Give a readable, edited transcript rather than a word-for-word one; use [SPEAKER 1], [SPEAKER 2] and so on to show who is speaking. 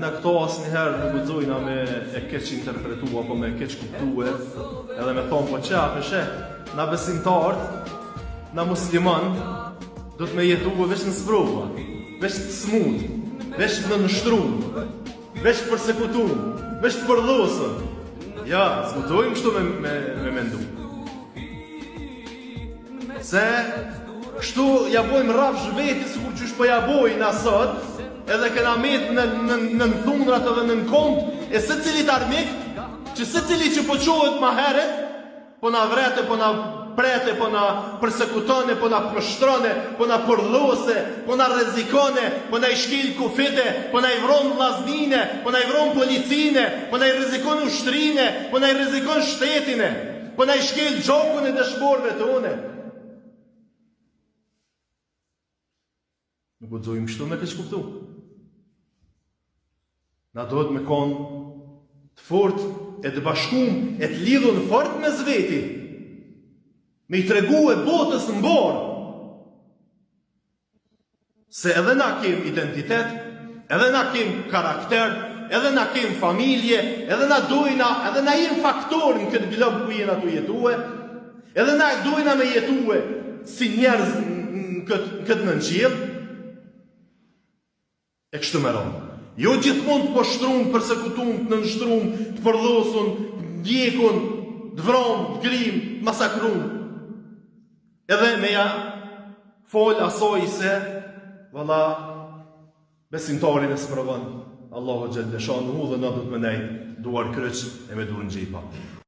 [SPEAKER 1] E na këto asnjëherë nuk guxojna me e keqinterpretu apo me e keqkuptue, edhe me thonë po qe, pe sheh, na besimtarët, na musliman, duhet me jetue veç në sprova, veç të smut, veç të nënshtrum, veç të persekutum, veç të përdhosën. Ja, s'guxojmë kështu me, me, me mendu. Se kështu ja bojmë rrafsh veti sikur qysh po ja bojna sot, edhe kena met në në në thundrat edhe në komt e secilit armik, që secili që po çohet ma herët, po na vrete, po na prete, po na persekutone, po na poshtërone, po na përdhose, po na rrezikone, po na i shkel kufite, po na i vron vllaznine, po na i vron policine, po na i rrezikon ushtrine, po na i rrezikon shtetine. Po na i shkel gjakun e dëshmorëve tonë. Nuk guxojmë kështu me keqkuptu. Na duhet me konë të fort e të bashkum e të lidhun fort mes veti. Me i tregue botës mbarë. Se edhe na kem identitet, edhe na kem karakter, edhe na kem familje, edhe na dojna, edhe na jem faktor në këtë glob ku jena tu jetue, edhe na dojna me jetue si njerëz në këtë, në këtë nënqiell, E kështu me radhë. Jo gjithmonë të poshtrum, të persekutum, të nënshtrum, të përdhosun, të ndjekun, të vrom, të grim, të masakrum. Edhe me ja fol asoj se valla besimtarin e sprovon Allahu xhelle shanuhu dhe na duhet me nejt duar kryq e me dur në xhepa.